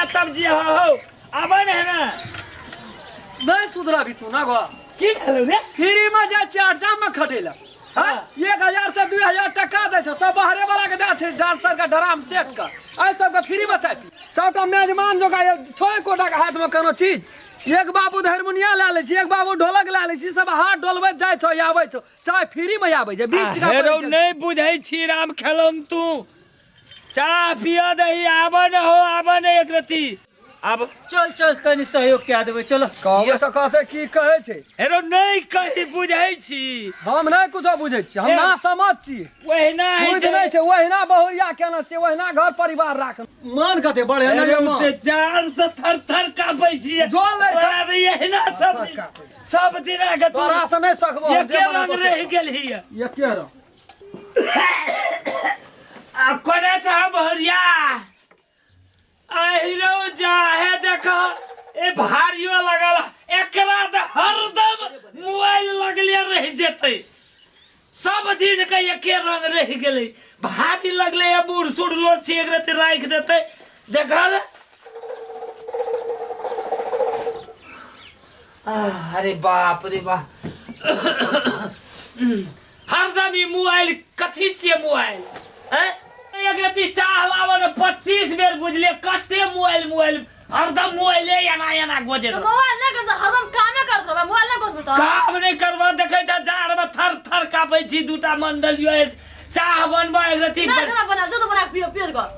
बना तब जे हो आबे ने है ना नहीं सुधरा भी तू ना गो की भेलौ रे फ्री में जाइ छियै अड्डा में खटेला हाँ। 1000 से 2000 टका दै छै सब बाहरे वाला के दै छै डांसर के ड्राम सेट के एहि सबके फ्री में चाय पी सबटा मेजमान जोका छो एकोटा के हाथ में कोनो चीज एक बाबू हारमोनिया लए लै छै एक बाबू ढोलक लए लै छै सब हाथ डोलबैत जाइ छौ आबै छौ चाय फ्री में आबै छै 20 टका हेरो पड़ै छै। नहीं बुझै छी राम खेलौन तू चाह पिय दही आब न हो आब न एक रती आब चल चल तनी सहयोग कए देबै चलो कहबै तऽ कहतै की कहै छै हेरो नहीं कही बुझै छी हम नहि कुछो बुझै छी हम ना समझ छी ओहिना होइ बुझ छै नहि छै ओहिना बहुरिया केना छै ओहिना घर परिवार राख मन कते बढ़े ने हेरो मन ते जान से थर थर कांपै छी जो लै तोरा तऽ एहिना सब थर दिन काँपै छी। सब दिना के तू तोरा से नहि सकबो हम, जे एके मन रंग हेतौ से रहि गेल ही कर। एके रंग आ कोना छ बहुरिया अहिरो जा हे देखो ए भारियो लगल एकरा तऽ हरदम मोबाइल लगले रहि जेतै सब दिन के एके रंग रहि गेलै भारी लगले या बूढ़ सूढ़ लोग छी एक रति राखि देतै देखल आह, अरे बाप रे बाप हरदम ई मोबाइल कथी छियै मोबाइल हैं एक रति चाह लाबऽ ने 25 बेर बुझलियै कते मोबाइल मोबाइल हरदम मोबाइले एना एना गोजे तो मोबाइल नहीं करता हरदम कामे करत रहबा मोबाइल नहीं घोसबे तो काम नहि करबऽ देखै छ जाड़मे थर थर कापै छी दूटा मंडल अछि चाह बनबऽ एक रति नहीं खाना बना जो तो बना के पियो पियो कर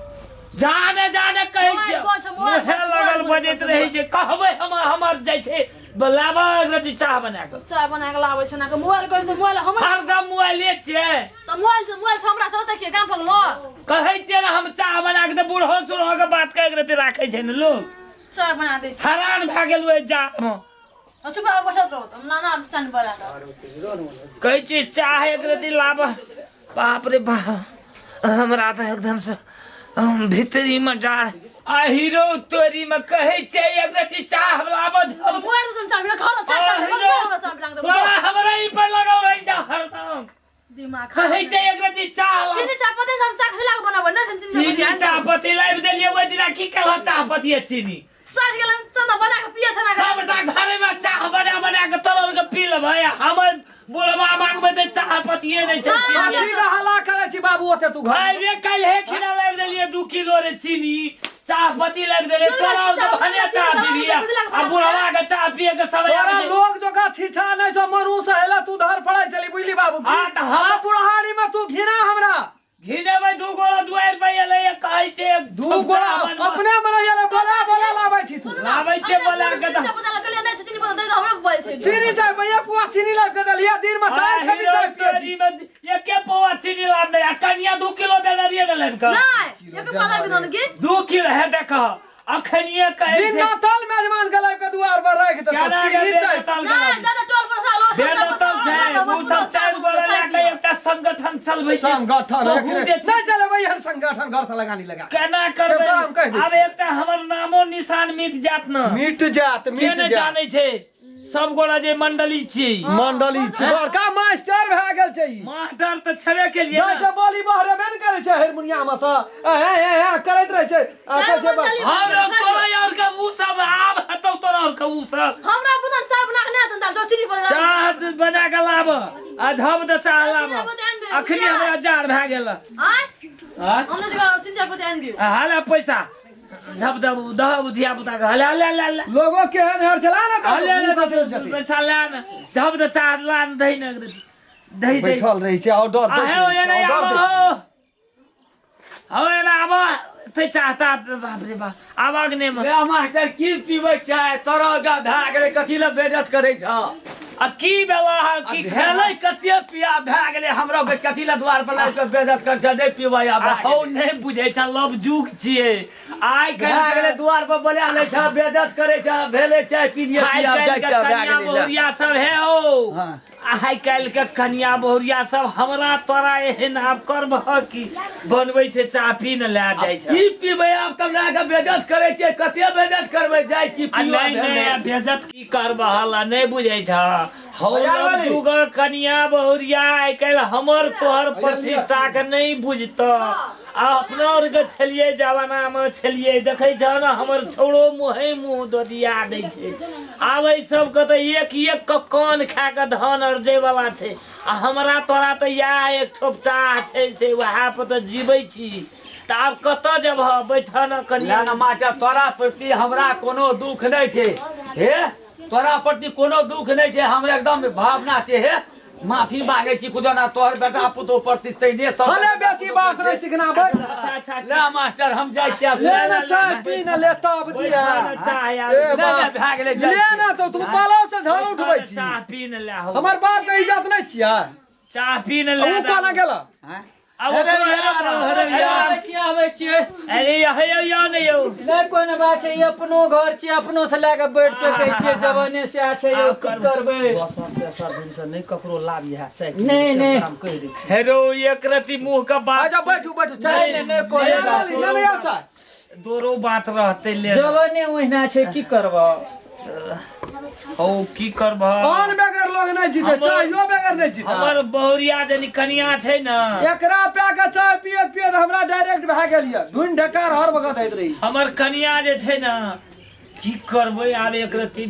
जाने जाने कहै मोबाइल छियै कोन छै, मोबाइल मुँहे कोन छै, लगल मोबाइल कोन बजैत छै, रहै छै कहबै हम हमर जाइ छै लाबऽ एक रति चाह बना कऽ चाय बना के लाबै छै ना के मोबाइल कहै छै मोबाइल हमर हरदम मोबाइले छियै तो मोबाइल से मोबाइल से हमरा चलते के गाम पर लो कहै छियै ने हम चाह बना के तऽ बूढ़ो सूढ़ो के बात कहि रति राखै छै ने लोक चाय बना दै छै हैरान भए गेल ओहि जाड़मे आ चुप रह बैठल रहो हम नाना सन बना दो कहै छी चाह एक रति लाबऽ बाप रे बाप हमरा तऽ एकदमसँ भीतरी मे डार आ हीरो तोरी मे कहै छै एक रति चाह लाबऽ झब मोबाइल से तुम चाय पी घर चाय चाय हमरा चाय पिला दे तोरा हमरा ई पर लगल रहि जा हरदम दिमाग कहै छै एक रति चाह लाबऽ चीनी चाय पत्ती से हम चाय खिला के बनाबै नहीं चीनी चीनी चाय पत्ती चाह पत्ती लाबि देलियै ओहि दिना की केलह चाह पत्ती आ चीनी सड़ गेलन त ना बना के पिए छै ना सबटा घरे में चाह बना बना के तोर के पी लेबै हमर बुढ़वा मांगबै तऽ चाह पत्तिये नहि छै चीनी कथी के हल्ला करै छी बाबू ओते तू घर भाई रे काल्हे खिना लाबि देलियै 2 किलो रे चीनी चाह पत्ती लाबि देलियै तोरा और तऽ भने चाह पीबियै आ बुढ़वा के चाह पिए के समय तोरा आबि जाइ। लोग जोका छीछा नहीं छौ मरू सहेला तू धर पड़ै छली बुझली बाबू की? हाँ, तऽ हम- आ बुढ़ारी में तू घिना हमरा घिनेबै 2 गोरा दुआरि पर एलै कहै छै 2 गोरा अपने मने एलै बोला बोला लाबै छी तू लाबै छै बोला के तऽ चाय पत्ती लगले नहीं चीनी पत्ती दे हमरा बोले छै चीनी चाय भैया पुआ चीनी लाबि के देलियै दिन में चाय खेबी चाय पियै छी। एके पौआ चीनी लाबने आ कनिया 2 किलो देने रहियै ने लाबि कऽ नहीं एक पाला के दन की 2 किलो है देख अखनिये कहै छै बिना तल मेजमान के लाबि के दुआर पर राखि देतौ केना के चीनी चाय बेनतल नहीं ज्यादा टोल पर सालो बेनतल छै ओ सब 4 गोरा लए के एकटा संगठन चलबै छै संगठन बहुत एकरे- जे छै। नहि चलेबै एहन संगठन घर से लगानी लगा केना करबै से तोरा हम कहि दै आब एकटा हमर नामो निशान मिट जात न मिट जात के मिट नहि जात जानै छै सब गोरा जे मंडली छियै मंडली छै बड़का मास्टर भए गेल छै ई मास्टर तऽ छेबे केलियै जाइ ने छै बोली बहरेबे ने करै छै हारमोनिया मे से हे हे हे करैत रहै छै आ कहै छै मंडली हम तोरा और के उ सब आब हेतौ तोरा और के उ सब हमरा बुदन चाय बना के नहीं दन जो चीनी पत्ती चाह बना के लाब आ झब तऽ चाह लाब अखनी हमरा जाड़ भए गेल आय आँ? हमने जगह चीनी चाय पत्ती आन दियो हाला पैसा झब दब दह धिया पुता के हले हले हले हले लोगो केहन हर चला ने हले कतौ, मुँह कतौ जेतै। पैसा ला न झब तऽ चाह ला न दही न दही दही बैठल रहै छै ऑर्डर दैत आहे हो रहै छै, एने ऑर्डर आब दैत हो हो एने आब ते चाहता बाप रे बाप आब अग्ने में रे मास्टर की पीबै चाय तोरा गा भए गेलै कथी लए बेइज्जत करै छह आ की बेला है की भेलै कते पिया भए गेलै हमरा के कथी लए द्वार पर लाबि कऽ बेइज्जत करै छह नहि पीबै आब आ हौ नहि बुझै छ लव जुग छियै आइ भए गेलै काल्हि द्वार पर बोला लै छह बेइज्जत करै छह भेलै चाय पी लिअ आइ पिया काल्हि जाइ के छह भए कनिया गेलै ले। बहुरिया सब हे हो हाँ। आइ काल्हि के कनिया बहुरिया सब हमरा तोरा एहन आब करबह की बनबै छै चाह पी ने लए जाइ छै की पीबै आब तब लए कऽ बेइज्जत करै छियै कते बेइज्जत करबै जाइ छी आ पीबऽ नहि भेलै। नहि बेजत की करबह ला नहि बुझै छ हौ बाजार वाली। जुग कनिया बहुरिया आइ काल्हि हमर तोहर प्रतिष्ठा के नहि बुझतह आ अपना और के छलियै जमाना में छलियै देखै छह ने हमर छौड़ो मुँहे मुँह ददिया दै छै। आब एहि सबके तऽ एक एक के कान खा के धन अरजै वाला छै आ हमरा तोरा तऽ इएह एक ठोप चाह छै से वएह पर तऽ जीबै छी। तऽ आब कतऽ जेबह बैठ न कनि। ना ना मास्टर तोरा प्रति हमरा कोनो दुख नहीं छै। हे तोरा प्रति कोनो दुख नहीं छै, हम एकदम भावना छै। हे माफी मांगे छी कुछ ना तोहर बेटा पुतोह प्रति तैने सब भले बेसी बात नहीं चिकना बैठ। अच्छा अच्छा ले मास्टर हम जाइ छी आब। ले ना चाय पी ना ले तब जिया। चाह यार ए ले ले भए गेलै जाइ ले छी। ना तो तू पालाव से झाड़ उठबै छी। चाह पी न ले हो। हमर बाप के इज्जत नहीं छिया। चाह पी न ले उ कोना गेला? अब अरे यार, अरे यार। आबै छियै आबै छियै। अरे यह यो नहीं यौ। नहि कोनो बात छै, ई अपनो घर छै, अपनो से लए कऽ बैठ सकै छियै, जवाने से छै यौ, की करबै। दोसर तेसर दिन से नहीं ककरो लाभ इएह चाय पी नहीं, से नहीं। हम कहि दै छी। हेरो एक रति मुंह का बात। अच्छा बैठू बैठू चाय नहीं, नहीं, कोई ले बात ले ले ले चाय। दोरो बात रहते ले जवाने ओहिना छै, की करबह। हो की करबह। कौन बगैर लोग नहीं जीते, चायो बगैर नहीं जीते। हमर बहुरिया जनी कनिया छै न एकरा प्या के चाय पियत पियत हमरा डायरेक्ट भए गेल ये ढूंढ ढकार हर वक्त होइत रही। हमर कनिया जे छै न की करबै आब एक रति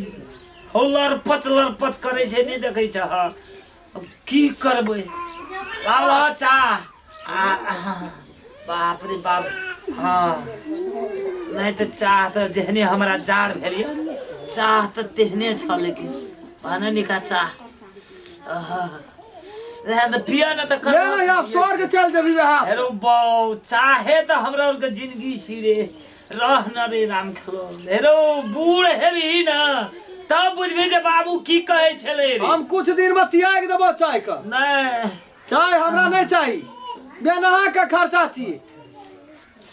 हौ लरपच लरपच करै छै नहीं देखै छह की करबै। आब चाह बाप रे बाप। हाँ नहीं तऽ चाह तऽ जेहने हमरा जाड़ भेल ये चाह तऽ तेहने छल लेकिन भने निका चाह तऽ पिय न तऽ ले ना आप स्वर्ग चल जेबी वहाँ। हेरो बौ चाहे तऽ हमरा और के जिंदगी सिरे रह न रे राम खेलो। हेरो बूढ़ हेबी न तब बुझबी जे बाबू की कहै छलै रे। हम कुछ दिन में त्याग देबो चाय के। नहीं चाय हमरा नहीं चाही, बेनहा के खर्चा छियै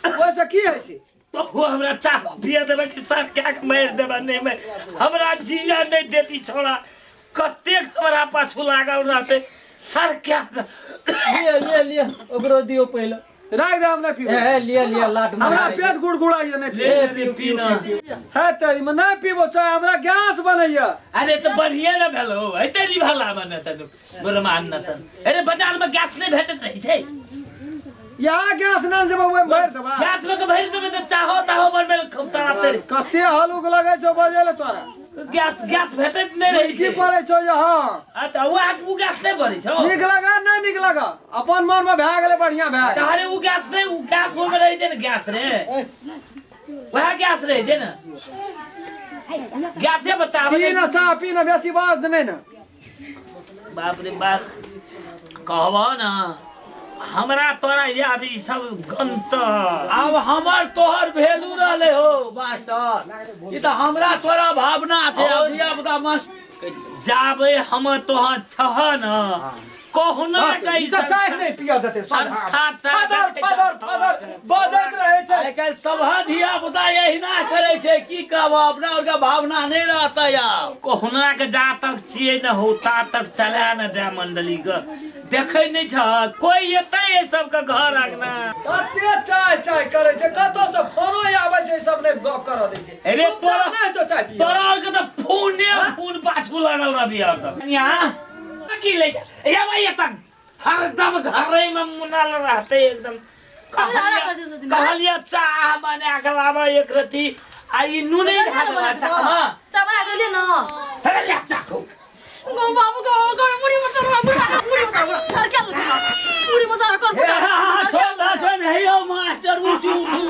ओहिसँ की होइ छै। तो हमरा चाह पिया देबै कि सर क्या के मारि देबै नहीं मारि हमरा जिया नहीं देती छोड़ा कतेक हमरा पाछू लागल रहते सर क्या लिअ लिअ लिअ ओकरो दियौ पहिले। राख दे हम नहीं पीबै। ए लिअ लिअ लाट हमरा पेट गुड़गुड़ाइए नहीं ले रे पी न है तेरी में नहीं पीबो चाय हमरा गैस बनैया। अरे तो बढ़िया न भेलो है तेरी भला बने तनु बरमान न तन। अरे बाजार में गैस नहीं भेटैत रहै छै। यहाँ गैस ना जब ओहिमे भरि देबा गैस में के भरि देबै तऽ चाहो ताहो बनबै खूब तड़ा तेरी कते हलुक लगै छौ बजै ले तोरा। गैस गैस भेटैत नहीं रहै की छै। पड़ै छौ यहाँ आ तऽ उ गैस नहीं भरै छौ। नीक लगा नहीं नीक लगा अपन मन में भए गेलै बढ़िया भए गेलै। अरे उ गैस नहीं उ गैस ओमे रहै छै ने गैस रे वएह गैस रहै छै ने गैसे बचाबै पी ना चाह पी ना बेसी बात नहीं ना। बाप रे बाप कहबह ना हमरा तोरा ये अभी सब गंत। आब हमर तोहर भेलू रहले हो मास्टर, ई तऽ हमरा तोरा भावना छै। आब धिया पुता मस्त जाबे हम तोहर छह न कहुना के ई सब चाय नहीं पिया देते संस्था फदर फदर फदर बजैत रहै छै। आइ काल्हि सभा धिया पुता एहिना करै छै, की कहब अपना और के भावना नहीं रहतै आब। कहुना के जा तक छियै न हो ता तक चला न दे मंडली के देखै नहीं छ कोई एतै एहि सबके घर अंगना। कते चाय चाय करै छै कतौ से फोनो आबै छै सब नहीं गप करऽ दै छै। अरे तोरा नहीं छौ चाय पिया तोरा और के तऽ फोने फोन पाछू लागल रहबी हरदम। यहाँ की लै छै या भाई एतऽ हरदम घरे में मुनल रहते एकदम। कहलिया चाह बना के लाबऽ एक रति आ ई नूने खा देला चाह में चाह बना के ले न। हे ले चाह खो। गो बाबू गो गो मुड़ी में चढ़वा बुढ़ा मुड़ी में चढ़वा सर क्या लगा मुड़ी में चढ़वा कर छोड़ दा छोड़ हे यौ मास्टर उठू उठू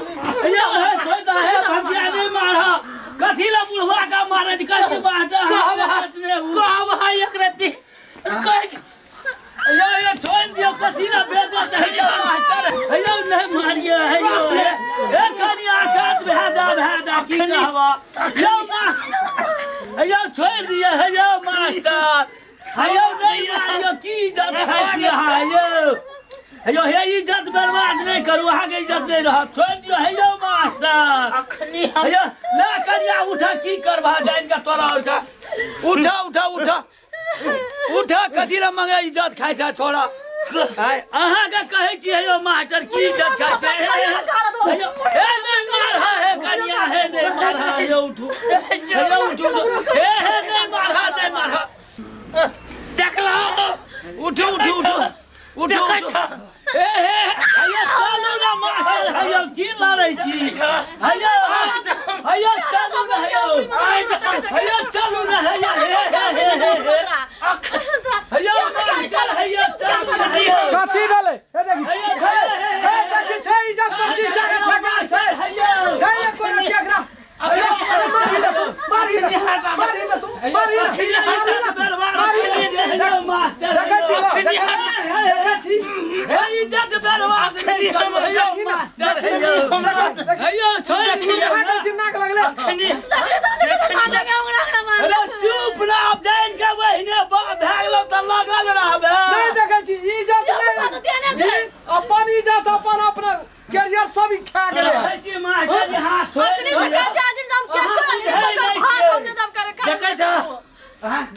हे हे छोड़ दा हे भतिया नहीं मारा कथी ला बुढ़वा का मारे कथी मास्टर कहब है एक रति कहै छै यो यो छोड़ दियो कथी ला बेइज्जत है यौ मास्टर हे यौ नहीं मारिए हे यौ हे कनी आकात भए जा की कहबा यौ मा हे यौ छोड़ दियो हे यौ मास्टर हे यौ नहीं मारियो की इज्जत खाइ छी अहाँ यौ हे यौ हे इज्जत बर्बाद नहीं करू अहाँके इज्जत नहीं रहत छोड़ दियो हे यौ मास्टर अखनी हम हे यौ ना कनिया उठा की करबा जानि कऽ तोरा उठा उठा उठा उठा उठा कथी ला मंगे इज्जत खाइ छै छोड़ा अहाँके कहै छी हे यौ मास्टर की इज्जत खाइ छै हे यौ हे नहीं मारहा हे कनिया हे नहीं मारहा हे यौ उठू हे यौ उठू हे हे नहीं मारहा नहीं मारहा देखलहो उठू उठू उठू उठू उठू हे हे चलू ना मास्टर। छ हैया हैया चलू न हैया हैया चलू न हैया हैया चल हैया चलू न हैया कथी भेलै हे देखी हे देखी छै इज्जत प्रतिष्ठा के ठेकान छै हैया छै एको रति एकरा मारी दे तू मारी दे मारी दे तू मारी दे मास्टर देखै छी देखै छी हे इज्जत बर्बाद नहीं करू हैया मास्टर हैया छोड़ देखै छी नाक लगले अखनी अरे चुप ना अब जान के बहिने बाप भए गेलौ त लागल रहबे नहीं देखै छी इज्जत नहीं अपन इज्जत अपन अपना कैरियर सब खा गेलै देखै छी मास्टर जी हाथ छोड़ अखनी से कहै छै आदिम हम क्या कर भात हमने दब करे देखै छ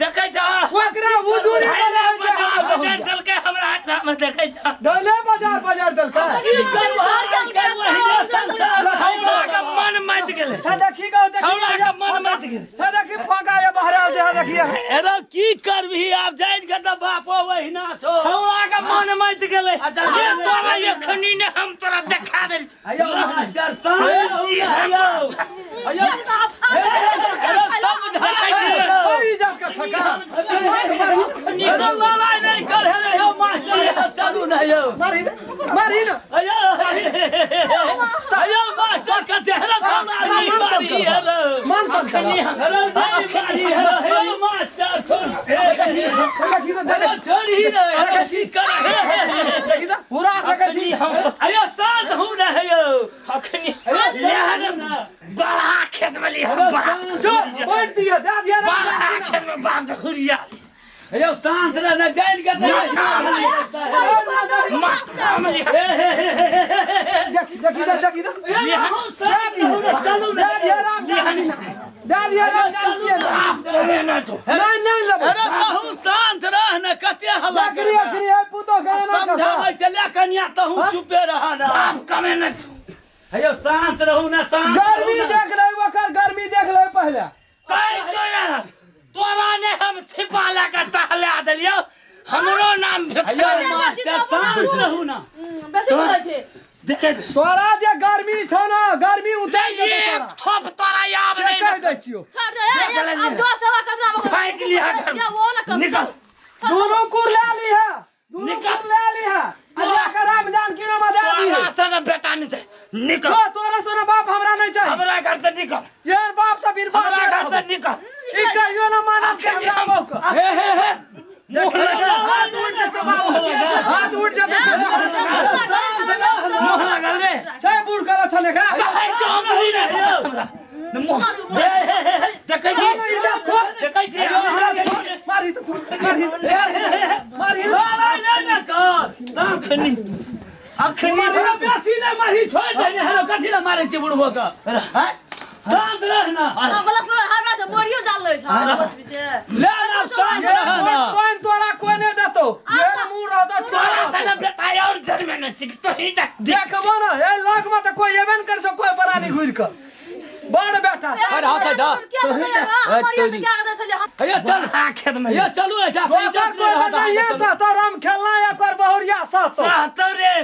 देखै छ ओकरा हुजूरी बनाबै छै बाजार दलके हमरा हाथ में देखै छ डोले बाजार बाजार दलके छौड़ा के मन मत गेलै हे देखी गो देखी छौड़ा के मन मत गेलै हे देखी फाका ये बाहर आउ जे हे देखी अरे की करबी आब जान के त बापो वहिना छौ छौड़ा के मन मत गेलै ये तोरा एखनी ने हम तोरा देखा देल हैया मास्टर साहब हैया हैया सब इज्जत के ठेकान अरे लड़ाई नहीं कर हे यौ मास्टर चलू न यौ मारी मारी न हैया हैया मास्टर के चेहरा छौड़ा नहीं मारी है मान सब कर अरे नहीं मारी है हे मास्टर छोड़ देखी तो अरे छोड़ ही न देखै छी कर देखी त पूरा देखै छी हैया शांत हूँ न यौ अखनी बड़ा खेत में लिया बाप जो बैठ दिया दे दिया बड़ा खेत में बाप के हुरिया हैया शांत रह न जान के देखी देखी देखी चलू दे दिया राम दे दिया राम अरे ना छो नहीं नहीं लेबै अरे तहु शांत रह न कते हल्ला लकड़ी लकड़ी है पुतो के ना समझाबै चले कन्या तहु चुपे रह न बाप कमे न छो हैया शांत रहू न शांत गर्मी देख ले ओकर गर्मी देख ले पहले कहि तोरा तोरा ने हम छिपा ला के टहला देलियौ हमरो नाम हैया भेटल मास्टर शांत रहू न बेसी बोलै छै देखे तोरा जे गर्मी छौ न गर्मी उतर जेतौ एक तोरा ठोप तोरा आब से नहीं कहि दै छियौ छोड़ दे अब जो सेवा करना फाइट लिया कर निकल दुनू कुर ले ली है दुनू निकल। कुर ले ली है अल्लाह के राम जानकी नाम दे दी तोरा से न बेटा नहीं थे निकल तो तोरा से बाप हमरा नहीं चाहिए हमरा घर से निकल यार बाप से बीर बाप हमरा घर से निकल ई कहियो ना मानब के हमरा बहू के हे हे हे मुँह लगा हाथ उठ जेतौ बाबू हाथ उठ जेतौ मुँह लगल रे छै बूढ़ करा छल एकरा कहै छौ अंगुरी नहि हमरा मुँह देखै छी देखै छी मारी त मारी मारी लड़ाई नहीं न कर अखनी अखनी अरे बेसी नहीं मारी छोड़ दे ने हेलो कथी ला मारे छी बुढ़बो के हैं शांत रह ना हमरा तऽ मरियो जाल लै छ से ले ना शांत रह ना कोन तोरा कोई नहीं देतो ये मुंह रहतो तोरा से न बेटा और जन्मे न सीख तो ही तक देखबो न ए लग में त कोई एबे न कर सको कोई परानी घुर के बड़ बेटा अरे हाथ जा हैया चल हाँ खेत में हैया चलू जा दोसर कोई त नहीं है सहतो राम खेलना या कर बहुरिया सहतो चाहतो रे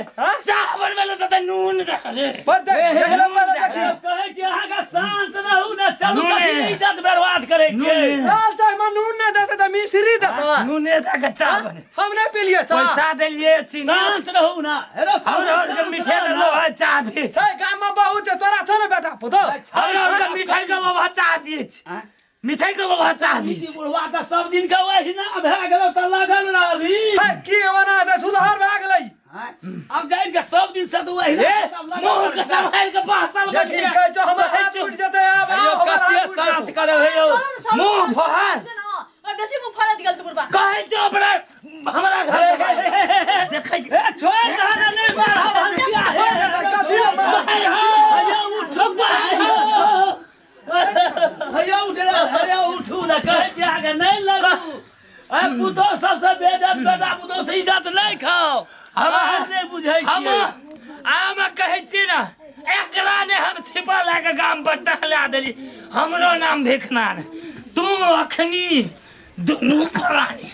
चाह बनबै लए तऽ नून दे रे पर देख देखले पर देखी कहै छी अहाँ के शांत रहू ना चलू नूने। कथी इज्जत बर्बाद करै छियै लाल चाय में नून नहीं देते त मिश्री देतो नूने दे के चाह बने हम नहीं पीलिए चाय पैसा देलिए चीनी शांत रहू ना हेरो हमरा और के मिठाई के लोभा चाह पी छै गाम में बहुत छै तोरा छौ न बेटा पुतो हमरा और के मिठाई के लोभा चाह पी मिठाई के लोभा चाह पी बुढ़वा तऽ सब दिन के वही ना भए गेलो तऽ लगल रहबी है की बना दे सुधार भए गेलै अब जाइन के सब दिन से तऽ वही ए मुंह के सम्हारि के बासल देखी कहै छौ हमर हाथ टूट जेतै आब यौ आब हमर कते हाथ टूट शांत जेतौ। करब हे यौ मुंह फहार बेसी मुँह फाड़ैत गेल छै बुढ़बा कहै छौ अपना हमरा घर देखै छी ए छोड़ दह ना नहीं मारब हंसिया हे कथी हैया उठो हैया उठ हैया उठू ना कहै छी अहाँके नहीं लगू ए पुतोह सबसे बेइज्जत बेटा पुतोह से इज्जत नहीं खाओ हम अहाँ नहि बुझै हम छियै आम कहै छी ने एकरा ने हम छिपा लए के गाम पर टहला देली हमरो नाम भिखना ने तुम अखनी दुनू प्राणी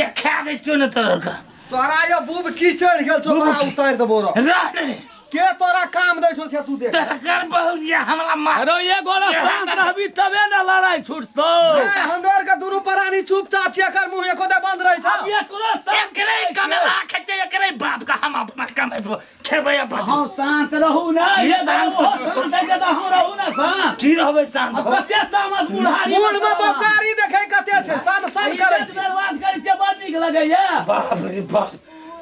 देखा दै छियौ ने तोहर के तोरा यो बूब की चढ़ गेल छौ तोरा उतारि देबो रो रह ने रे। के तोरा काम दै छौ से तू देख। तकर बहुरिया हमरा मार। अरे ये गोरा शांत रहबी तबे ना लड़ाई छूटतो। हमरा आर के दुनू प्राणी चुपचाप छियै, एकर मुंह एको दे बंद रहै छौ। अब ये कोना शांत एकरे कमेला खेचे, एकरे बाप का हम अपना कमेबो खेबै आ बचबै। हाँ शांत रहू ना, की ये शांत? ओहो शांत है तऽ हम रहू ना शांत। की रहबै शांत हो? कते तामस बुढ़ारी बूढ़ में बोकारी देखै कते छै, सन सन करै इज्जत छै। बर्बाद करै छै, बड़ नीक लगैया। बाप रे बाप,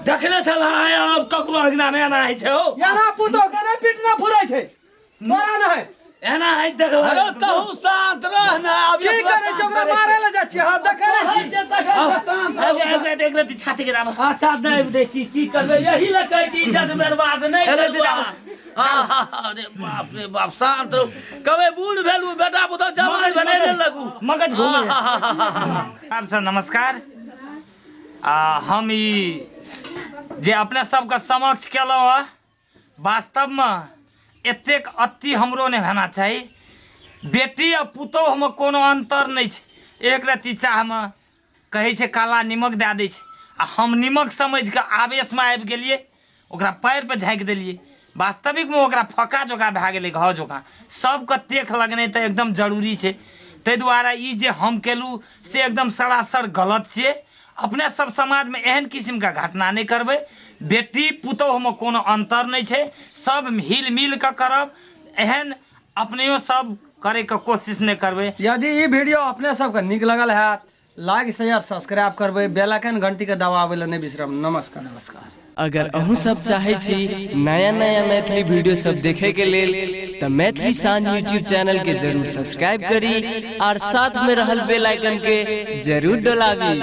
देखने छल आब ककरो अंगना मे एना होइ छै हो। एना पुतोह के नहि पिटना फुरै छै, तोरा नहि एना हइ देखल। अरे तहु शांत रह ना। अब की करै छै? ओकरा मारै लए जाइ छियै, हम देखै नहि छी। एक रति छाती के दाब। अच्छा दाबि दै छी, की करबै, यही लए कहै छी इज्जत बर्बाद नहि अरे करू। दाबा। अरे बाप रे बाप, शांत रहू। कबे बूढ़ भेलू, बेटा पुतहु जवान भेलै ने लगू। मगज घूमे। आप सब नमस्कार। आ हम ई जे अपने सबके समक्ष केलहुँ हँ, वास्तवमे एतेक अति हमरो नहि होना चाही। बेटी आ पुतोहमे कोनो अन्तर नहि छै। एक रत्ती चाहमे कहै छै काला निमक दए दै छै, आ हम निमक समझिके आवेशमे आबि गेलियै, ओकरा पैर पर झाँकि देलियै। वास्तविकमे ओकरा फक्का जोका भए गेलै, घाव जोका। सबके तेख लगनाइ तऽ एकदम जरूरी छै। ताहि दुआरे ई जे हम केलहुँ से एकदम सरासर गलत छियै। अपने सब समाजमे एहन किसिमके घटना नहि करबै। बेटी पुतोहमे कोनो अन्तर नहि छै, सब हिल मिल कऽ करब। एहन अपनेयो सब करैके कोशिश नहि करबै। यदि ई वीडियो अपने सबके नीक लगल हैत, लाइक शेयर सब्सक्राइब करबै, बेल आइकन घंटी के दबाबै लए नहि बिसरब। नमस्कार। नमस्कार। अगर अहूँ सब चाहे छी नया नया मैथिली वीडियो सब देखे के लेल तऽ मैथिली शान यूट्यूब चैनल के जरूर सब्सक्राइब करी और साथ में रहल बेल आइकन के जरूर डोलाबी।